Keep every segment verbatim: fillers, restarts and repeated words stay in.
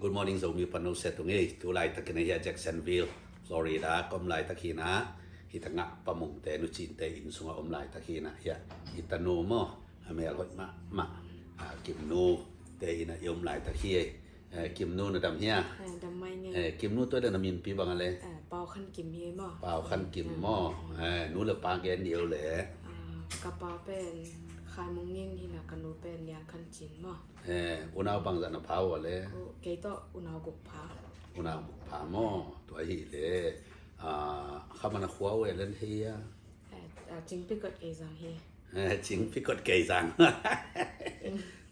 Good morning, Zomi pano se tung ei. Tu laitakin a hia Jacksonville, Florida ka om laitakin a, hita ngah Pa Mungte nu Cinte inn sunga om laitakin a hia, hita nu maw, a mel hoih mahmah, a, Kimnu te inn a i om laitak hi ei. Eh, Kimnu na dam hia? Eh, dam mai ngei. Eh, Kimnu tua le na minpi bang a le? Eh, Pau Khan Kim hi maw. Pau Khan Kim maw. Eh, nu le pa gen ni eu le. Ah, ka pa pen Khai Mung Ngin hi na, ka nu pen Niang Khan Cin maw. Eh, unau bangzah na pha uh a le? Kei tawh unau guk pha. Unau guk pha maw, tua hi le. Ah, kha mana khua uh a le hia? Eh, ah, Cing Pikot Kei Zang hi. Eh, Cing Pikot Kei Zang.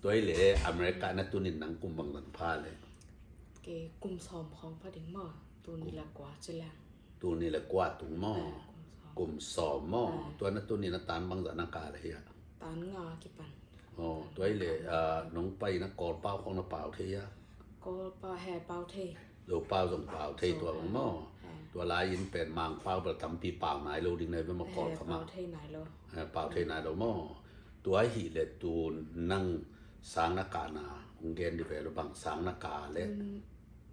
Tua hi le, America na tunin nang kum bangzah na pha le? Kei kum sawm khawng pha ding maw, tuni le kua ci leng. Tuni le kua tung maw? Eh, kum sawm. Kum sawm maw? Eh. Tua na tunin a tan bangzah na ka le hia? Tan nga kipan. Oh, tua hi le, ah, nong pai na Kawlpau khawng na pau thei hia? Kawlpau he pau thei. Zopau zong pau thei tua bang maw. Eh. Tua lai in pen Mangpau bel tampi pau nai lo ding na hi ve maw, Kawlkam ah. Pau thei nai lo. Eh, pau thei nai lo maw. Tua hi le tu nang sang na kahna hong gen di ve lo, bang sang na ka le?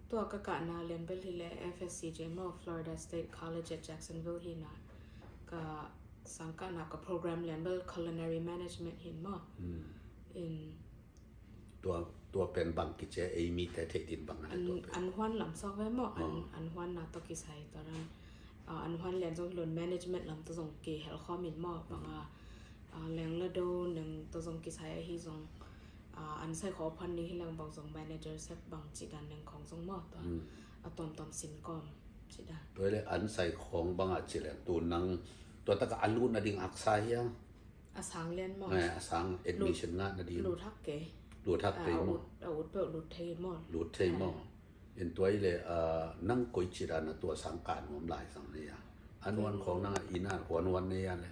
Tua ka kahna lian bel hi le F S C J maw, Florida State College at Jacksonville hi na. Ka sang kahna ka program lian bel culinary management hi maw. In tua, tua pen bang kici a, ei mite theih din bang a le tua pen? An huan lam sawk ve maw, an huan na tawh kisai tua ran. Ah, an huan lian zong hi lo in management lam tawh zong kihel khawm in maw, bang a, ah, leng le do neng tawh zong kisai ahi zong, ah, an sai khawng phan ding hi leng bang zong manager sep bang cih dan neng khawng zong maw, tua a tuamtuam sin kawm cih dan. Tua hi le an sai khawng bang a ci leng tu nang tua tak a a lut nading haksa hia? A sang lian maw. Eh, a sang admission ngah nading. Lut hak kei. Lut hak kei maw. A ut, a ut peuh lut thei maw. Lut thei maw. In tua hi le, ah, nang koi ci dan a tua sang kah nuam lai sang nei a? An huan khawng nang a inn a huan huan nei a le?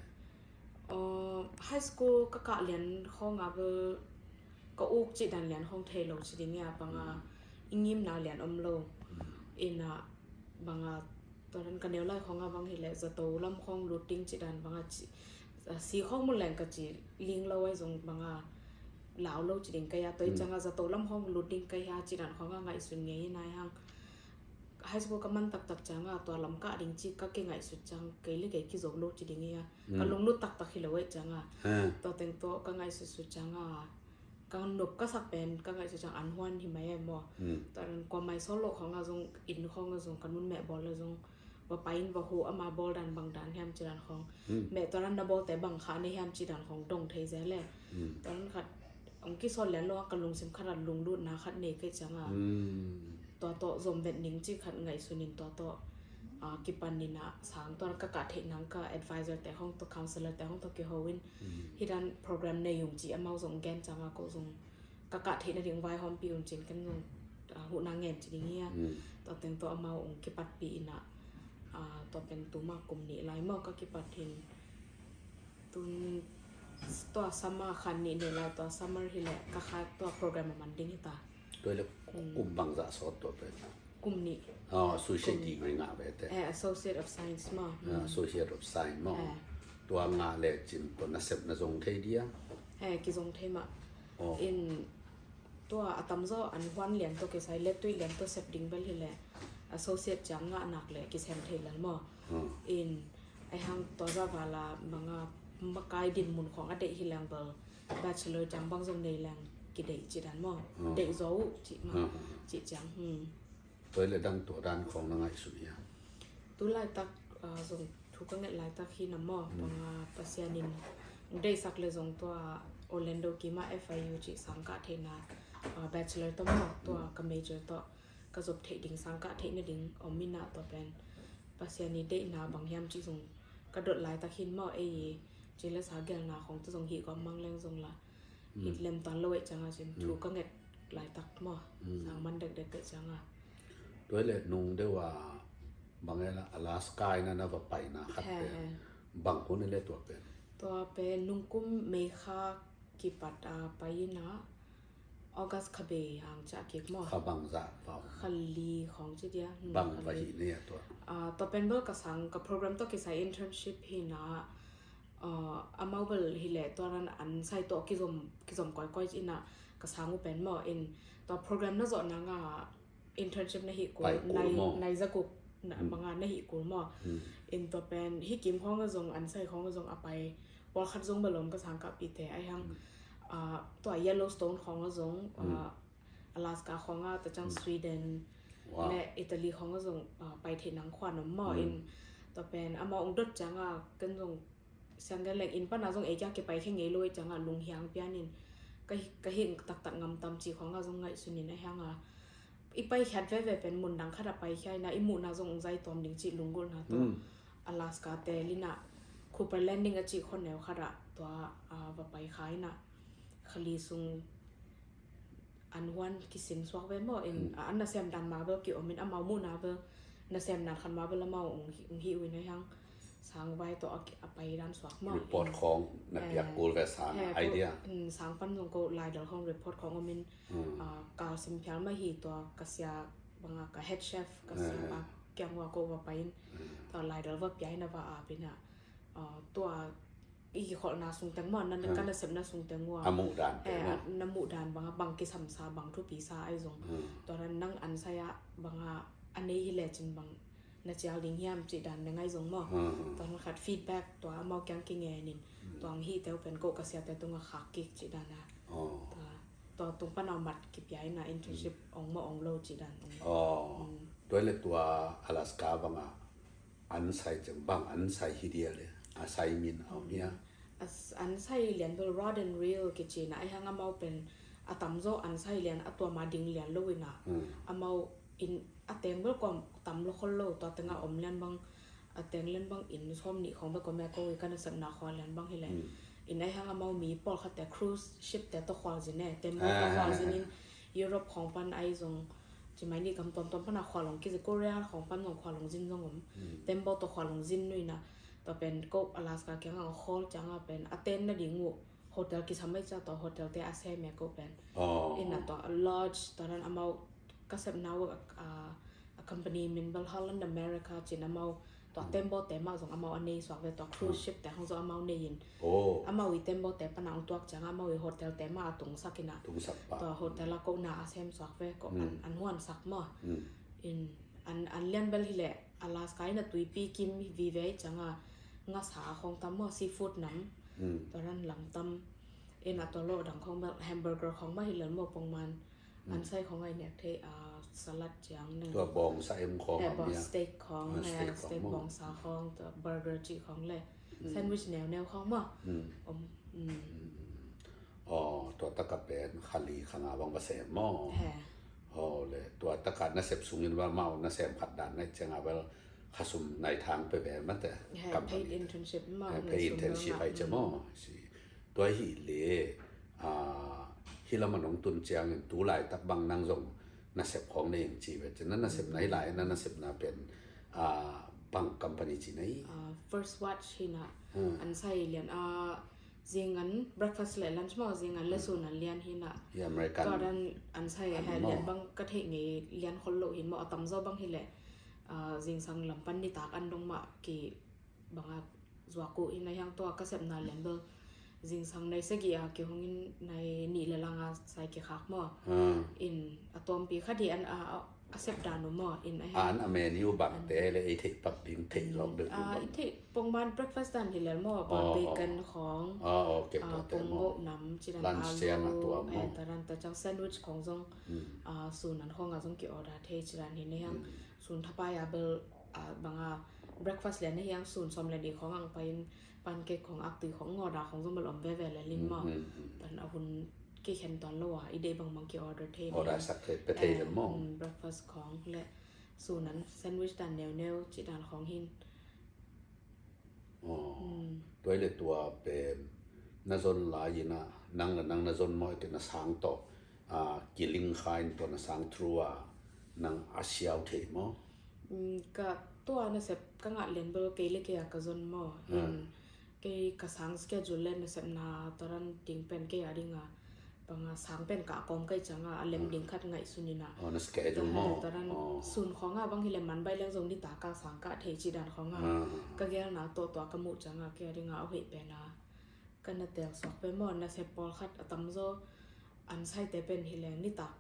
Aw, high school ka kah lian khawng a bel ka uk ci dan lian khawng thei lo ci ding a, bang a i ngimna lian om lo. In a bang a Tua dan ka neu lai khawng a bang hi le zato lam khawng lut ding ci dan bang a ci, a si khawng mun leng ka ci ling lo ai zong bang a lau lo ci ding ka hia, tua hi ciang a zato lam khawng lut ding ka hia ci dan khawng a ngaihsun ngei hi nai hang. High school ka man taktak ciang a tua lam kah ding ci ka kingaihsut ciang kei le kei kizo lo ci ding hi a, ka lunglut taktak hi lo ai ciang a. Tua teng tawh ka ngaihsutsut ciang a ka nop ka sak pen ka ngaihsut ciang an huan hi mai e maw. Tua dan kua mai sawl loh khawng a zong, inn khawng a zong, ka nun meh bawl a zong, va pai in va huh, ama bawl dan bang dan hiam ci dan khawng. Meh tua dan na bawlte bang kha nei hiam ci dan khawng dong thei zel e. Tua dan khat hong kisawl lian lo a ka lungsim khat a lunglutna khat nei kei ciang a. Tua tawh zom vet ning ci khat ngaihsun in tua tawh, ah, kipan in a sang tua ka kah theih nang ka advisor te khawng tawh, counselor te khawng tawh kiho in. Hi dan program nei ung ci amau zong gen ciang a ko zong ka kah theih nading vaihawmpi un cin ken zong, ah, huhna ngen ci ding hi a. Tua teng tawh amau ung kipatpih in a, ah, tua pen tuma kum nih lai maw ka kipat hin. Tun tua summer khan nih nei lai, tua summer hi le ka kha tua program a man ding hi ta. Tua hi le kum bangzah sawt tua pen? Kum nih. Oh, associate degree ngah ve te. Eh, Associate of Science maw. Ah, Associate of Science maw. Tua ngah le cin tua nasepna zong thei dia? Eh, kizong thei mah. In tua a tamzaw an huan lian tawh kisai le tuih lian tawh sep ding bel hi le associate ciang ngah nak le kisem thei lel maw. In ai hang tua zah vala manga makai din mun khawng a deih hi leng bel bachelor ciang bang zong nei leng kideih ci dan maw. Deih zaw uh ci mah. Ci ciang. Tua hi le dang tua dan khawng na ngaihsun hia? Tu laitak, ah, zong thu ka nget laitak hi na maw, bang a Pasian in deihsak le zong tua Orlando kim a F I U cih sang kah theihna, ah, bachelor tawh maw, tua ka major tawh ka zop theih ding sang kah theih nading om in a tua pen Pasian i deihna bang hiam cih zong ka dot laitak hin maw, ei i ci le sa gelna khawng tawh zong hih gawm mang leng zong la. Hih lem tuan lo eh ciang a cin thu ka nget laitak maw. Sang man dekdek eh ciang a. Tua hi le nung deuh a bang e la Alaska ina na va paina khat pen bang hun e le tua pen? Tua pen nung kum May kha kipat a pai ina August kha bei hang ciah kik maw. Kha bangzah pau? Kha li khawng ci dia. Bang va hih nei a tua? Ah, tua pen bel ka sang ka program tawh kisai internship hi na. Ah, amau bel hi le tua ran an sai tawh kizom, kizom kawikawi ci ina ka sang uh pen maw in tua program na zawh nang a internship na hih kul, nai, nai za guk banga na hih kul maw. In tua pen hih kim khawng a zong, Ansai khawng a zong a pai pawlkhat zong bel om ka sangkahpihte, ahi hang tua Yellowstone khawng a zong, Alaska khawng a, tua ciang Sweden le Italy khawng a zong pai theih nang khuan om maw. In tua pen amau ong dot ciang a ken zong siang gen leng inn pan a zong ei kia kipai khe ngei lo, ei ciang a lunghiang pian in ka hing taktak ngam tam cih khawng a zong ngaihsun in, ahi hang a i paikhiat veve pen mun dang khat a paikhia in a, i muhna zong ong zai tawm ding cih lunggulhna tawh Alaska te lina Cooper Landing a cih khuaneu khat ah tua va paikha in a, khali sung an huan kisin suak ve maw. In a, an nasem dan ma bel ki om in, amau muhna bel nasem dan khat ma bel amau ong hih uh in, ahi hang sangvai tawh a pai dan suak maw. Report khawng na piak kul ve, sang idea. Sang pan zong ko laidal khawng report khawng om in, kal sim phial mah hi, tua ka sia banga ka head chef ka sia a kiang ua ko va pai in, tua laidal va pia in a va ap in a, tua i kikholhna sung teng maw, na, ka nasepna sung teng ua a muhdan te maw, na muhdan banga bang kisamsa, bang thupi sa ahi zong, tua dan nang Ansai ah banga a nei hi lecin bang na cial ding hiam cih dan na ngai zong maw. Tua dan khat feedback tua amau kiang kingen in, tua ang hih teu pen ko ka siate tunga khak kik cih dan a. Tua tua tung pan a mat kipia in a, internship ong maw ong lo cih dan ong. Tua le tua Alaska banga Ansai ciang bang Ansai hi dia le, a sai min a om hia? Ansai lian bel rod and reel kici in a, ahi hang amau pen a tamzaw Ansai lian a tua ma ding lian lo in a, amau in a teng bel kuam tam lo khol lo, tua teng a om lian bang, a teng lian bang in sawm nih khawng bek om e, ko i ka nasepna khua lian bang hi le. In ahi hang amau mi pawlkhat te cruise ship te tawh khual zin e, tembaw tawh khual zin in Europe khawng pan ahi zong ci mai ni gam tuamtuam pan a khual ong kizi, Korea khawng pan zong khual ong zin zong om. Tembaw tawh khual ong zin nuina, tua pen ko Alaska kiang ang khawl ciang a pen a ten nading uh hotel kisam mai cia, tua hotel te a sem e ko pen. Ina tua lodge, tua dan amau ka sepna uh a, a company min bel Holland America cin, amau tua tembaw te mah zong amau a nei suak ve, tua cruise ship te hong zong amau nei in. Amau i tembaw te pan a ong tuak ciang amau i hotel te mah a tungsak in a. Tua hotel a ko na a sem suak ve, ko an, an huan sak maw. In an, an lian bel hi le Alaska in a tuipi kim vive ciang a ngasa khawng tam maw, seafood nam. Tua dan lam tam. In a tua lo dang khawng bel hamburger khawng mah hi lel maw, pongman Ansai khawng a i nek thei, a, salad ciang neng. Tua bawngsa em khawng, eh, am bawng ia? Steak khawng, ah, eh, steak khawng steak maw? Bawngsa khawng, tua burger cih khawng le. Sandwich neuneu khawng maw. Om, mm. Aw, tua taka pen khali khanga bang va sem maw? He. Aw, le tua taka nasep sungin va mau nasem khat dan nai cianga bel khasum nai thang pe ve mate. He, company paid internship maw, he, paid internship ai cia maw. Si. Tua hi le, ah, hi lam a nong tun ciangin tu laitak bang nang zong nasep khawng nei ing ci ve. Ci na nasep na hi lai, na nasepna pen, ah, bang company ci na hi? Ah, First Watch hi na. Hmm. Ansai lian, ah, zingan breakfast le lunch maw, zingan le sun an lian hi na. Hi American. Tua dan Ansai he lian bang ka theih ngei lian khol lo hi maw, a tamzaw bang hi le, ah, zingsang lam pan nitak an dong mah ki banga zuak uh in a hiang tua ka sepna lian bel zingsang nai sagih a kihong in nai nih le langa sai kikhak maw. Ah. In a tuampi khat hi an a, a, a sep dan uh maw. In a hiang an a menu bang te le ei theih pak ding theih lawk deuh uh bang. I theih pongman breakfast dan hi lel maw. Bacon khawng, ah, okay, ah, tua te maw. Ponggoh nam, ci dan lunch ciang a tua maw. Eh, tua dan tua ciang sandwich khawng zong, ah, sun an khawng a zong ki order thei ci dan hi na hiang. Sun thapai a bel, ah, banga breakfast lian na hiang sun sawm le nih khawng ang pai in pancake khawng, aktui khawng, ngawda khawng zong bel om veve le lin maw. Tan a hun kikhen tuan lo a, i deih bangbang ki order thei. Order sak thei, pe thei le maw. Breakfast khawng le sun an sandwich dan neuneu ci dan khawng hin. Aw. Tua hi le tua pen na zon lai in a, nang le nang na zon maw, i te na sang tawh, ah, kiling kha in tua na sang through a nang a siau thei maw? Mm, ka tua nasep ka ngah lian bel kei le kei a ka zon maw. Ah. In kei ka sang schedule le nasepna tua dan ding pen kei a ding a banga sang pen ka kawm kai cianga a lem ding khat ngaihsun in a. Oh, na schedule maw? Tua dan sun khawng a bang hi le man bai leng zong nitak a sang ka thei ci dan khawng a. Ah. Ka gelna tawh tua ka muh cianga kei a ding a a hoih pen a ka na tel suak pen maw, nasep pawlkhat a tamzaw Ansai te pen hi le nitak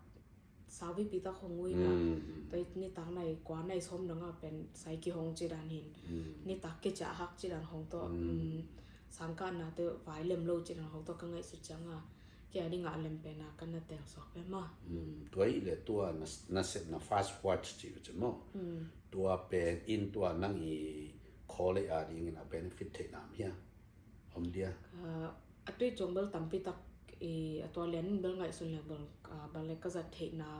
sau bipi tak hong uh hi na. Mm. Tua i nitak nai kua nai sawm dang a pen sai kihong ci dan hin. Mm. Nitak kiciah hak ci dan hong tawh. Mm. Mm, sangkahna te vai lem lo ci dan hong tawh ka ngaihsut ciang a. Kei a ding a lem pen a ka na teng suak pen maw. Mm. Tua i le tua na, nasepna fast forward ci uh ci maw. Mm. Tua pen in tua nang i college a dingin a benefit theihna om hia? Om dia. Ah, a tui cung bel tampi tak i a tua lian in bel ngaihsun le bel, ah, bel le ka zat theihna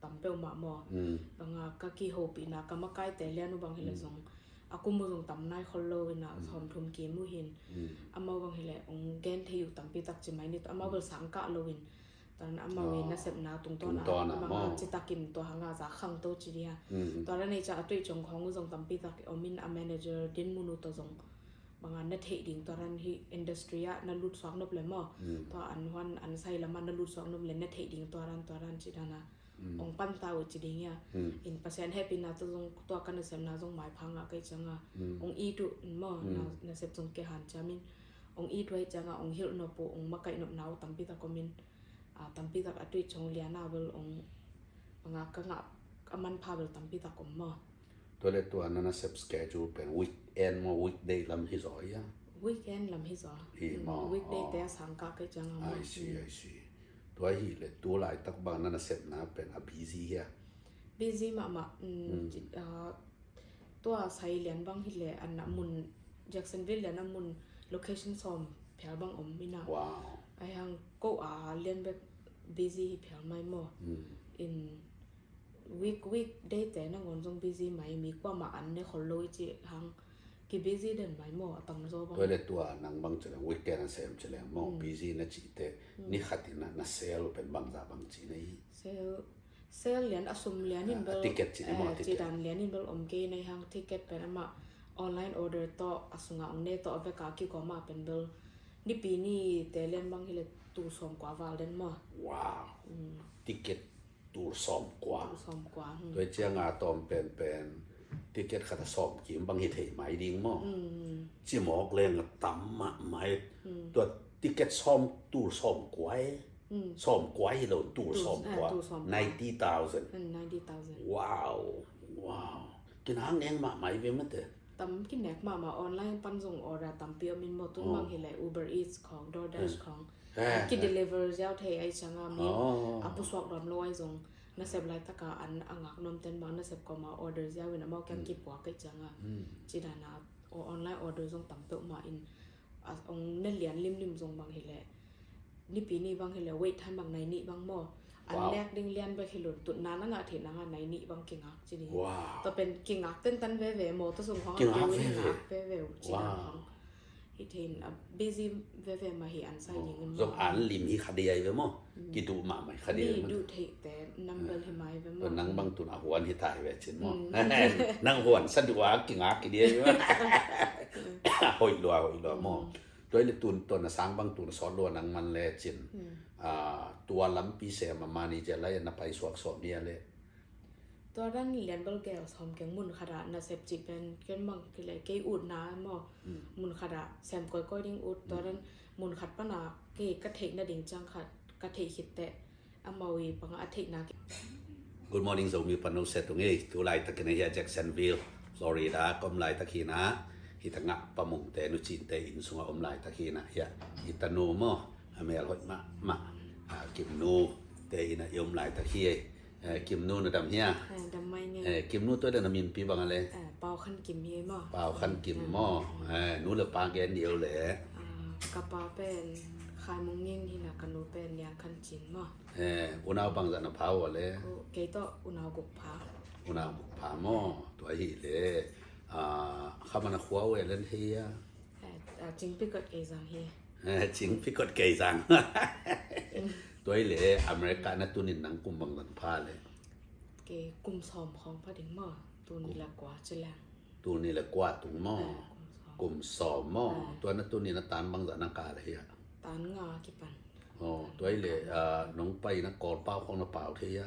tam peuh mah maw. Mm. Bang a ka kihopihna ka makaite lian uh bang hi le zong a kum uh zong tam nai khol lo hi na, sawm thum kim uh hin. Mm. Amau bang hi le ong gen thei uh tampi tak ci mai ni, amau bel sang kah lo in. Tua dan amau i nasepna tungtawn a, tungtawn a bang a maw, ci takin tua hang a za khang to ci dia. Mm. Tua dan ei ca a tui cung khong uh zong tampi tak om in a manager din mun uh tawh zong bang a na theih ding tua dan hi industry ah na lut suak nop le maw. Mm. Tua an huan an sai lam ah na lut suak nop le na theih ding tua dan, tua dan ci dan a. Mm. Ong pan ta uh ci ding ia. Mm. In Pasian hehpihna tawh zong tua ka nasepna zong maipha ngah ka hih ciang a. Mm. Ong it uh maw, mm, na, nasep zong kei hanciam in. Ong it uh ahih ciang a ong hilh nop uh, ong makaih nopna uh tampi tak om in. Ah, tampi tak a tui cung lian a bel ong, bang a ka ngah a manpha bel tampi tak om maw. Tua le tua na nasep schedule pen weekend maw, weekday lam hi zaw ia? Weekend lam hi zaw. Hi maw? Mm, weekday te a sang kah ka hih ciang a maw. I see, I see. Tua hi le tu laitak bang na nasepna pen a busy hia? Busy mahmah. Mm, mm. Ci, ah, tua sai lian bang hi le an a mun, Jacksonville lian a mun location sawm phial bang om hi na. Wow. Ai hang ko a lian bek busy hi phial mai maw. Mm. In week, weekday te nangawn zong busy mai, mi kuamah an ne khol lo i cih hang ki busy den mai maw, a tam zaw bang. Tua le tua nang bang ci leng weekend a sem ci leng maw, mm, busy na cih te, mm, ni khat in na, na sale pen bangzah bang ci na hi? Sale, sale lian a sum lian in bel, ah, ticket ci ni maw, eh, ticket. Ci dan lian in bel om kei na hang ticket pen amah online order tawh a sungah ong ne tawh a vek a kigawm a pen bel nipi ni te lian bang hi le tul sawm kua val den maw. Wow. Mm. Ticket tul sawm kua. Tul sawm kua, hmm. Tua ciang a tawm penpen ticket khat a sawm kim bang hi thei mai ding maw. Hmm. Cimawk leng a tam mahmah e. Hmm. Tua ticket sawm, tul sawm kua e. Hmm. Sawm kua hi lo, tul sawm kua. Tul, eh, tul sawm kua. Ninety thousand. Hmm, ninety thousand. Wow, wow. Kinang eng mahmah i ve mate. Tam kinek mahmah, online pan zong order tampi om in maw, tun bang hi le Uber Eats khong, DoorDash khong. Eh, ki deliver ziau thei ai ciang a mi a pusuak dawm lo ai zong nasep laitak a an a ngak nuam ten bang nasep kawm a order ziau in amau kiang kipuak ai ciang a. Ci dan a online order zong tam peuhmah in, a ong na lian limlim zong bang hi le nipi ni bang hi le wait time bang nai nih bang maw. An nek ding lian bek hi lo, tutna na ngah theih nang a nai nih bang kingak ci ding. Tua pen kingak tentan veve maw, tua sung khong a kingak veve uh ci ding khong. Hi thein a busy veve mah hi an sai ding in maw. Zong an lim hi kha dei ai ve maw. Kiduh mahmah hi kha dei ai ve maw. Duh theihte nambel hi mai ve maw. Nang bang tun a huan hi ta hi ve cin maw. Nang huan sa duh a kingak ki dei ai ve maw. Hoih lua, hoih lua maw. Tua hi le tun, tua na sang bang tun a sawt lua nang man le cin. Ah, tua lampi sem a manager lai na pai suak sawm hi a le. Tua dan lian bel gel sawm keng mun khat ah nasep cih pen ken bang hi le kei utna maw. Mun khat ah sem kawikawi ding ut, tua dan mun khat pan a kei ka theih nading ciang khat ka theih khit teh. Amau i panga a theihna. Good morning, Zomi pano se tung ei. Tu laitakin a hia Jacksonville, Florida ka om laitak hi na. Hita ngah pamungte nu cinte inn sunga om laitak hi na hia. Hita nu maw, a mel hoih mahmah, a Kimnu te inn a i om laitak hi ei. Eh, Kimnu na dam hia? Eh, dam mai ngei. Eh, Kimnu tua le na minpi bang a le? Eh, Pau Khan Kim hi ei maw. Pau Khan Kim maw. Eh, nu le pa gen ni eu le. Ah, ka pa pen Khai Mung Ngin hi na, ka nu pen Niang Khan Cin maw. Eh, unau bangzah na pha uh a le? Kei tawh unau guk pha. Unau guk pha maw, tua hi le. Ah, kha man a khua uh e len hei a? Eh, ah, Cing Pikot Kei Zang hi. Eh, Cing Pikot Kei Zang. Tua hi le, America na tunin nang kum bangzah na pha le? Kei kum sawm khawng pha ding maw, tul nih le kua ci leng. Tul nih le kua tung maw? Eh, kum sawm. Kum sawm maw? Eh. Tua na tunin a tan bangzah na ka le hi a? Tan nga kipan. Oh, tua hi le, ah, nong pai na Kawl pau khong na pau thei a?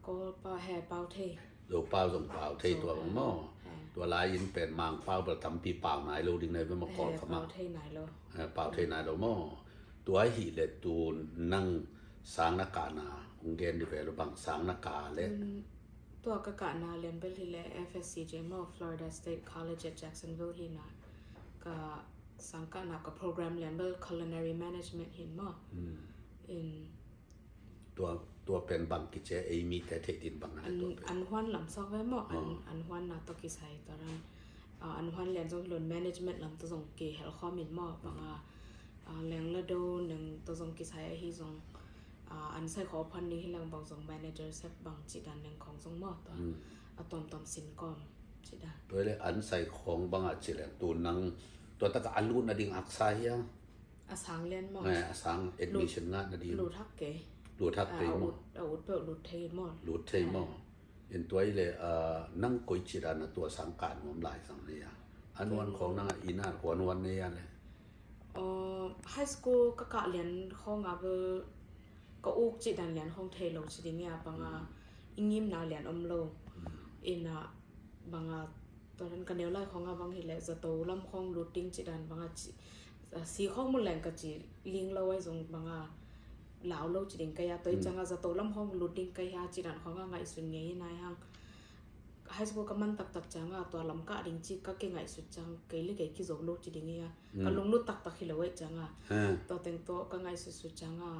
Kawl pau he pau thei. Zo pau zong pau thei tua bang maw? He. Tua lai in pen Mang pau bel tampi pau nai lo ding nai ve maw Kawl kha maw? Pau thei nai lo. He, pau thei nai lo maw? Tua hi le tun nang Sang na kahna hong gen di ve lo bang, sang na kah le. Tua ka kahna lian bel hi le F S C J maw, Florida State College at Jacksonville hi na, ka sang kahna ka program lian bel culinary management hi maw. In tua tua pen bang kici a, ei mite theih din bang na hi tua pen. An huan lam sok ve maw, an huan na tawh kisai tua ran. An huan lian zong hi lo in management lam tawh zong kihel khawm in maw, bang a leng la do neng tawh zong kisai ahi zong, an sai khawng phan ding hi leng bang zong manager sep bang cih dan neng khawng zong maw, tua a tuamtuam sin kawm cih dan. Tua le an sai khawng bang a cih leng tu nang tua tak a lut nading haksa hi a. A sang lian maw. A sang admission ngah nading. Lut hak kei. Lut hak kei maw. A ut peuh lut thei maw. Lut thei maw. In tua hi le nang koi cih dan a tua sang kah nuam lai sang nei a. An huan khawng nang a inn a huan huan nei a le. High school ka kah lian khawng a bel ka uk cih dan lian khawng thei lo ci ding a, bang a i ngimna lian om lo. In a bang a tua dan ka neu lai khawng a bang hi le zato lam khawng lut ding cih dan bang a ci, si khawng mun leng ka ci ling lo ai zong bang a lau lo ci ding kei a, tua i ciang a zato lam khawng lut ding kei a cih dan khawng a ngaihsun ngei hi nai hang. High school ka man taktak ciang a tua lam kah ding ci ka kingaihsut ciang kei le kei kizo lo ci ding hi a, ka lunglut taktak hi lo ai ciang a. Tua teng tawh ka ngaihsutsut ciang a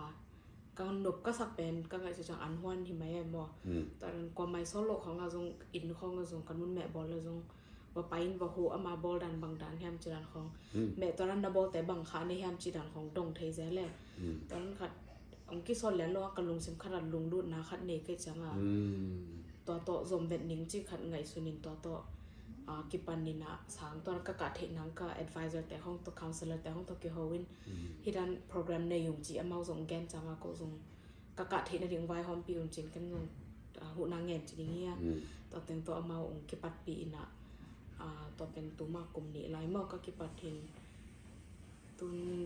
ka nop ka sak pen ka ngaihsut ciang an huan hi mai ai maw. Tua dan kua mai solo khawng a zong inn khawng a zong ka nun meh bawl a zong va pai in va hu ama bawl dan bang dan hiam ci dan khawng. Meh tua dan na bawlte bang kha ne hiam ci dan khawng dong thei zel e. Tua dan khat hong kisol lian lo a ka lungsim khat a lunglutna khat nei kei ciang a. Tua tawh zom vet ning ci khat ngaihsun in tua tawh kipan in a sang tua ka kah theih nang ka advisor te hong tawh counselor te hong tawh kiho in hi dan program nei ung ci amau zong gen ciang a ko zong ka kah theih nading vaihawmpi ung cin ken zong huhna ngen ci ding hi a. Tua teng tawh amau ung kipatpi in a tua pen tuma kum nih lai maw ka kipat hin. Tun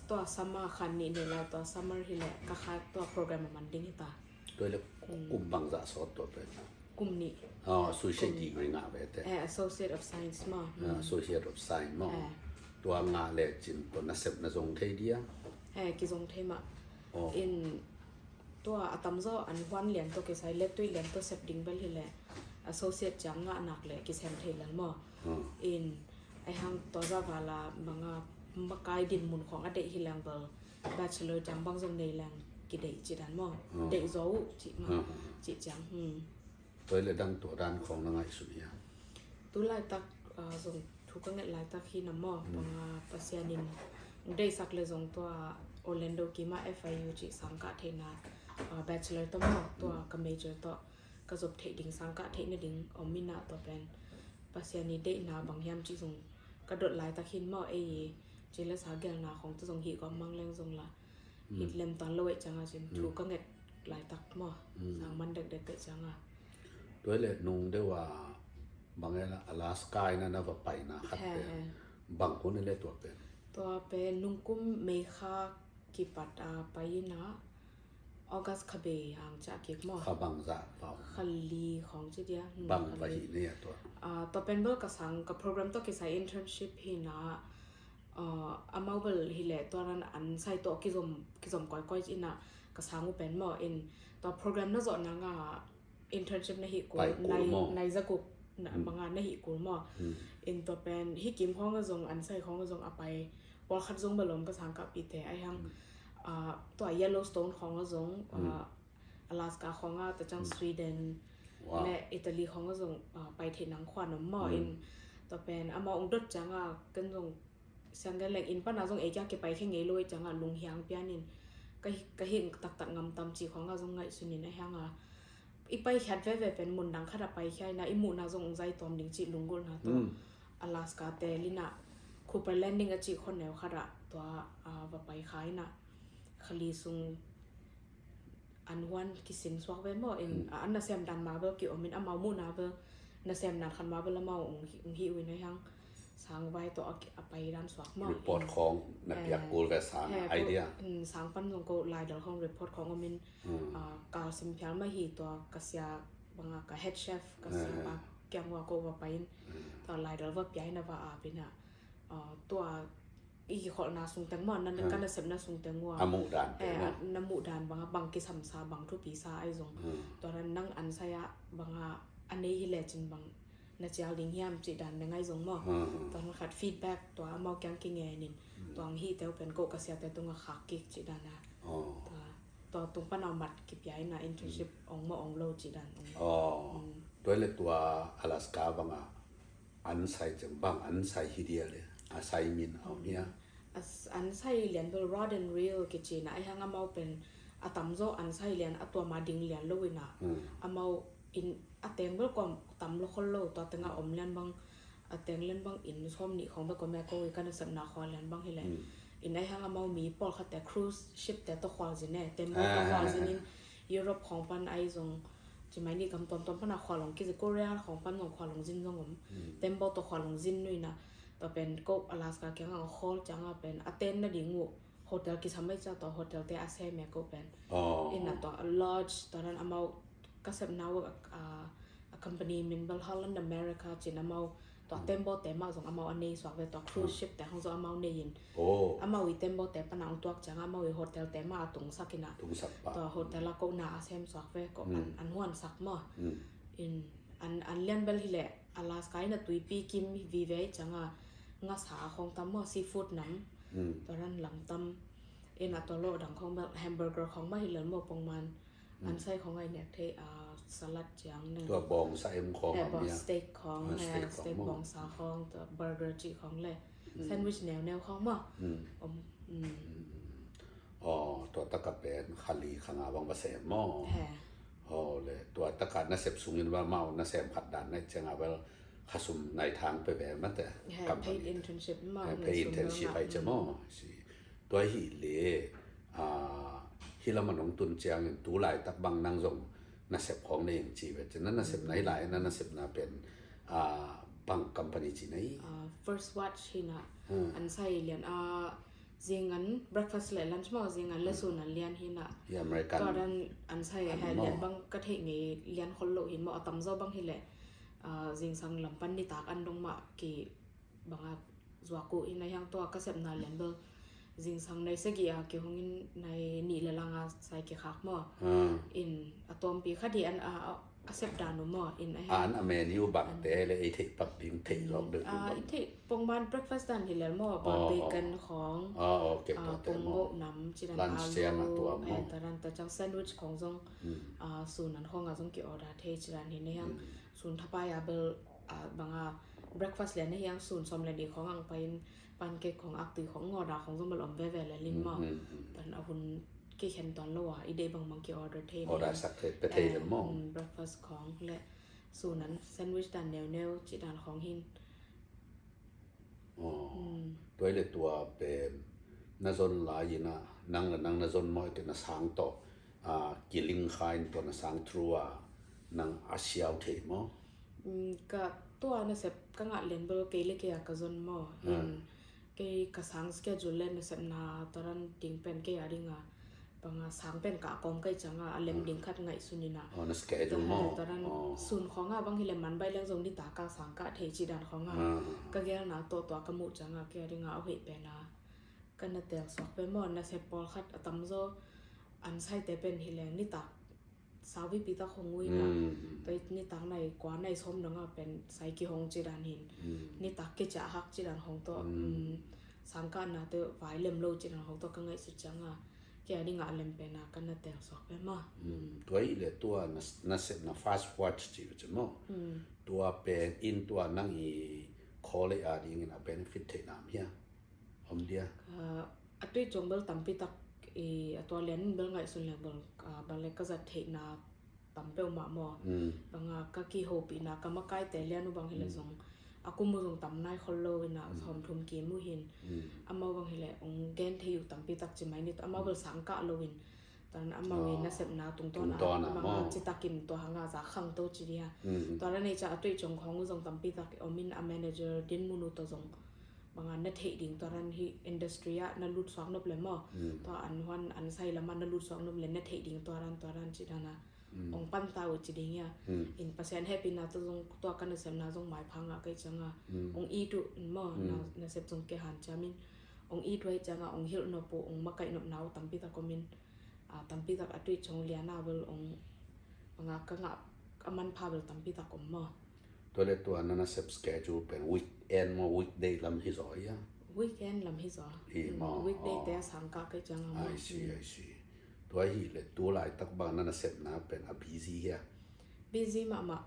tua summer khan nih nei lai tua summer hi le ka kha tua program a man ding hi ta. Tua hi le kum bangzah sawt tua pen. Kum nih. Associate degree ngah ve te. Eh, Associate of Science maw. Associate of Science maw. Tua ngah le cin tua nasepna zong thei dia. Eh, kizong thei mah. In tua a tamzaw an huan lian tawh kisai le tuih lian tawh sep ding bel hi le associate ciang ngah nak le kisem thei lel maw. In ai hang tua zah vala manga makai din mun khawng a deih hi leng bel bachelor ciang bang zong nei leng kideih ci dan maw. Deih zaw uh ci maw. Ci ciang. Tua hi le dang tua dan khawng na ngaihsun hia? Tu laitak zong thu ka nget laitak hi na maw. Banga Pasian in deihsak le zong tua Orlando kima F I U cih sangkah theihna bachelor tawh maw tua ka major tawh ka zop theih ding sangkah theih nading om in a tua pen Pasian i deihna bang hiam cih zong ka dot laitak hin maw ei i ci le sa gelna khawng tawh zong hih gawm mang leng zong la hih lem tan lo eh cianga cin thu ka nget laitak maw. Sang man dekdek eh cianga. Tua hi le nung deuh a bang e la Alaska ina na va paina khat pen bang hun i le tua pen? Tua pen nungkum May kha kipat a pai ina August kha bei hang ciah kik maw. Kha bangzah pau. Kha li khawng ci dia. Bang va hi ne a tua. Tua pen bel ka sang ka program tawh kisai internship hi na amau bel hi le tua ran an sai tawh kizom kizom kawikawi ina ka sang uh pen maw in tua program na zawh nanga internship na hih kul nai za guk banga na hih kul maw. In tua pen hi kim khawng a zong an sai khawng a zong a pai pawlkhat zong bel om ka sang kahpite ai hang tua Yellowstone khawng a zong Alaska khawng a ta ciang Sweden le Italy khawng a zong pai theih nang khuan om maw in tua pen amau ong dot cianga kan zong siang gen leng inn pana zong ei kia kipai khe ngei lo ei cianga lunghiang pianin ka hing taktak ngam tam ci khawng a zong ngaihsun in a hianga i pai khiat veve pen mun dang khat a pai khia ina i muhna zong ong zai tuam ding cih lunggulhna tawh Alaska te lina Cooper Landing a cih khawneu khat ah tua va pai kha ina khali sung an huan kisin suak ve maw in an nasem dan ma bel ki om in amau muhna bel nasem dan khat ma bel amau ong hih uh in a hiang sang vai tawh a pai dan suak maw. Report khawng na piak kul ve sang idea. Sang pan zong ko laidal khawng report khawng om in kal sim phial mah hi tua ka sia banga ka head chef ka sia pa kiang ua ko va pai in tua laidal va pia in a va ap in a tua i kikholhna sung teng maw, na, na, ka nasepna sung teng uh a, a muh dan teng, eh, maw, a, na muh dan bang a, bang kisamsa, bang thupisa ahi zong, tua dan nang an sai a bang a, a nei hi lecin bang na cial ding hiam cih dan deng ahi zong maw. Tua dan khat feedback tua amau kiang kingen in, tua ang hih teu pen ko ka siate tungah khak kik cih dan a. Tua, tua tung pan a mat kipia in a internship ong maw ong lo cih dan ong. Tua le tua Alaska bang a an sai ciang bang an sai hi dia le, a sai min a om hia? A s-, an sai lian bel rod and reel kici na, ahi hang amau pen a tamzaw an sai lian a tua ma ding lian lo in a, amau in a teng bel kuam tam lo khol lo, tua teng a om lian bang, a teng lian bang in sawm nih khong bek om e, ko i ka nasepna khual lian bang hi le. In ahi hang amau mi pawlkhat te cruise ship te tawh khual zin e, tembaw tawh khual zin in Europe khong pan ahi zong, ci mai ni gam tuamtuam pan a khual hong kizi, Korea khong pan zong khual hong zin zong om. Tembaw tawh khual hong zin nuina, tua pen ko Alaska kiang ang khawl ciang a pen a ten na ding uh hotel kisam mai cia, tua hotel te a sem e ko pen. Ina tua lodge, tua dan amau ka sepna uh a, a company min bel Holland America cin amau tua tembaw te mah zong amau a nei suak ve, tua cruise ship te hong zong amau nei in. Amau i tembaw te pan a hong tuak ciang amau i hotel te mah a tungsak ina. Tua hotel a ko na a sem suak ve, ko an, an huan sak maw. In an, an lian bel hi le Alaska ina tuipi kim vive ciang a ngasa khong tam maw, seafood nam. Tua dan lam tam. Ina tua lo dang khong bel hamburger khong mah hi le maw pongman. An sai khong ai nek thei, a, salad ciang neng. Tua bawng sa em khong, eh, a bawng mia. Steak khong, eh, steak khong steak maw. Bawng sa khong, tua burger ci khong le. Sandwich neu neu khong maw. Om, mm. Aw, tua taka pen khali khanga bang ba sem maw. Aw, le tua taka nasep sungin ba mau nasem khat dan nai ciang a bel khasum nai thang pe ve mate. Company paid internship maw. Paid internship ai ciang maw. Si. Tua hi le, a, hi lam a nong tun ciangin tu laitak bang nang zong nasep khong nei ing ci ve. Cin na nasepna hi lai, na nasepna pen, a, bang company ci na hi? A, First Watch hi na. An sai lian a, zingan breakfast le lunch maw, zingan le sun an lian hi na. Hi American. Tua dan an sai an hi maw. Lian bang ka theih ngei lian khol lo hi maw, a tamzaw bang hi le, a, zingsang lam pan nitak an dong mah ki bang a zuak uh hi na hiang tua ka sepna lian bel zingsang nai sagih a kihong in nai nih le lang a sai kikhak maw. In a tuampi khat hi an a, a sep dan uh maw. In a hi an a menu bang te le ei theih pak ding theih lawk deuh a, bang i theih pongman breakfast dan hi lel maw. Bang bacon khong, a, ponggoh nam ci dan, lunch ciang a tua maw. Tua dan ta ciang sandwich khong zong, a, sun an khong a zong ki order thei ci dan hi na hiang. Sun thapai a bel, a, bang a breakfast lian na hiang sun sawm le nih khong ang pai in pancake khong ak tui khong ngawda khong zong bel om veve le lim maw. Tan a hun kei khen tuan lo a i dei bang bang ki order thei. Order sak thei, pe thei le maw. Breakfast khong le sun an sandwich dan neu neu ci dan khong hin. Tua i le tua pen na zon lai ina nang le nang na zon maw i te na sang tawh, a, kiling kha in tua na sang through a nang a siau thei maw? Ka tua nasep ka ngah lian bel kei le kei a ka zon maw. Kei ka sang schedule le nasepna tua dan ding pen kei a ding a bang a sang pen ka kawm kai ciang a, a lem ding khat ngaihsun ina. Tua dan sun khong a bang hi le man bai leng zong nitak a sang ka thei ci dan khong a. Ka gelna tawh tua ka muh ciang a kei a ding a a hoih pen a ka na tel suak pen maw, nasep pawlkhat a tamzaw an saite pen hi leng nitak sau vipi tak hong ui na. Tua i nitak nai kua nai sawm dong a pen sai kihong ci dan hin. Nitak kiciah hak ci dan hong tawh. Sang ka na te vai lem lo ci dan hong tawh ka ngaihsut ciang a. Kei a ding a lem pen a ka na tel suak pen maw. Tua i le tua na, nasepna First Watch ci u ci maw. Tua pen in tua nang i college a dingin a benefit theih nam hia? Om dia. A, a tui cong bel tampi tak i a tua lian in bel ngaihsun leng bel, a, bang le ka zat theihna tam peuh mah maw. Bang a ka kihopihna ka makaite lian uh bang hi le zong a kum uh zong tam nai khol lo ina sawm thum kim uh hin. Amau bang hi le ong gen thei uh tampi tak ci mai ni, amau bel sang kah lo in. Tua dan amau i nasepna tungtawn a, tungtawn a bang a maw, citakin tua hang a za khangto ci dia. Tua dan ei ca a tui cong khong uh zong tampi tak om in a manager din mun uh tawh zong bang a na theih ding tua dan hi industry ah na lut suak nop le maw. Tua an huan an sai lam ah na lut suak nop le na theih ding tua dan, tua dan ci dan a ong pan ta uh ci ding ia. In Pasian hehpihna tawh zong tua ka nasepna zong maipha ngah kei ciang a ong it uh in maw, na, nasep zong kei hanciam in Ong it huai cianga ong hilh nop uh, ong makaih nop nau tampi tak om in, a, tampi tak a Twitch ong liana bel ong, ong a ka ngah a manpha bel tampi tak om maw. Tua le tua na nasep schedule pen weekend maw, weekday lam hi zaw ia? Weekend lam hi zaw. Hi maw. Weekday te a sang kah kei cianga maw. I see, I see. Tua hi le tu laitak bang na nasepna pen a busy hia? Busy mahmah.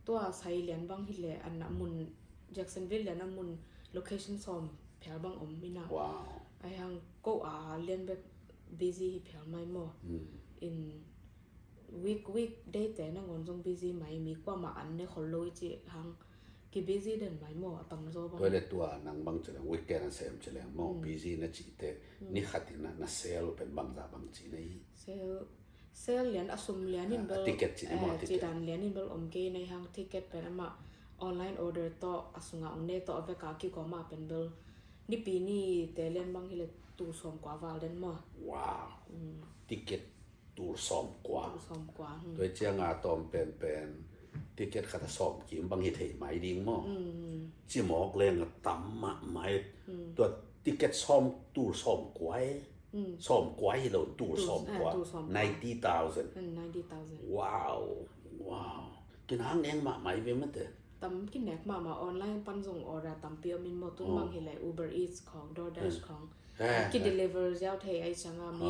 Tua sai lian bang hi le an a mun, Jacksonville lian a mun location sawm phial bang om ina. Wow. Ai hang ko a lian bek busy hi phial mai maw. In week week day te nangawn zong busy mai, mi kuamah an ne khol lo i ci hang ki busy den mai maw, a tamzaw bang. Tua le tua nang bang ci leng weekend a sem ci leng maw, busy na ci te ni khat in na sale pen bangza bang ci na hi? Sale, sale lian a sum lian in bel, ticket ci ni maw, ticket. Cidan lian in bel om kei na hang ticket pen amah online order tawh a sunga ong ne tawh a veka kigawma pen bel nipi ni te lian bang hi le tul sawm kua val den maw. Wow. Ticket tul sawm kua. Tul sawm kua. Tua cianga tawm penpen ticket khat a sawm kim bang hi thei mai ding maw. Cimawk leng a tam mahmah. Tua ticket sawm, tul sawm kua e. Sawm kua hi lo, tul sawm kua. Ninety thousand. Ninety thousand. Wow. Wow. Kinang neng mahmah i ve mate. Tam kinek mahmah, online pan zong order tampi om in maw, tun bang hi le Uber Eats khong, DoorDash khong. Ki deliver ziau thei ai cianga mi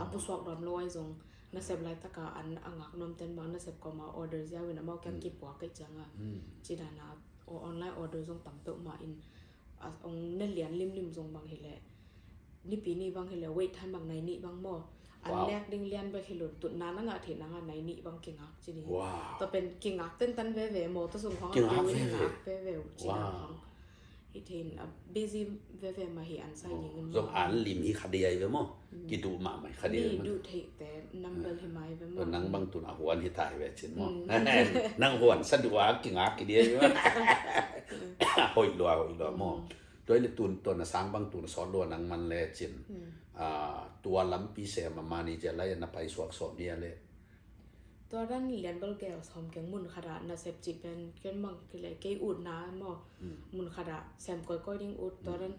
a pusuak nuam lo ai zong nasep laitaka an a ngak nuam ten bang nasep koma order ziau in amau kiang kipuak ai cianga. Cidana online order zong tam peuhmah in, ong ne lian limlim zong bang hi le nipi ni bang hi le wait time bang nai nih bang maw. An nek ding lian bek hi lo, tutna na ngah theih nanga nai nih bang kingak ci ding. Tua pen kingak tentan veve maw, tua sung khong a kingak veve uh ci na khong. Hi thein a busy veve mah hi an sai ding in maw. Zong an lim hi kha dei ai ve maw. Kiduh mahmah hi kha dei ai ve maw. Duh theihte nambel hi mai ve maw. Nang bang tun a huan hi ta hi ve cin maw. Nang huan sa duh a kingak ki dei ai ve maw. Hoih lua, hoih lua maw. Tua i le tun tua na sang bang tun a sawt lua nang man le cin. Tua lampi sem a manager lai na paisuak sawm hi a le. Tua dan lian bel gel sawm keng, mun khat ah nasep cih pen ken bang ki le kei utna maw. Mun khat ah sem koikoi ding ut, tua dan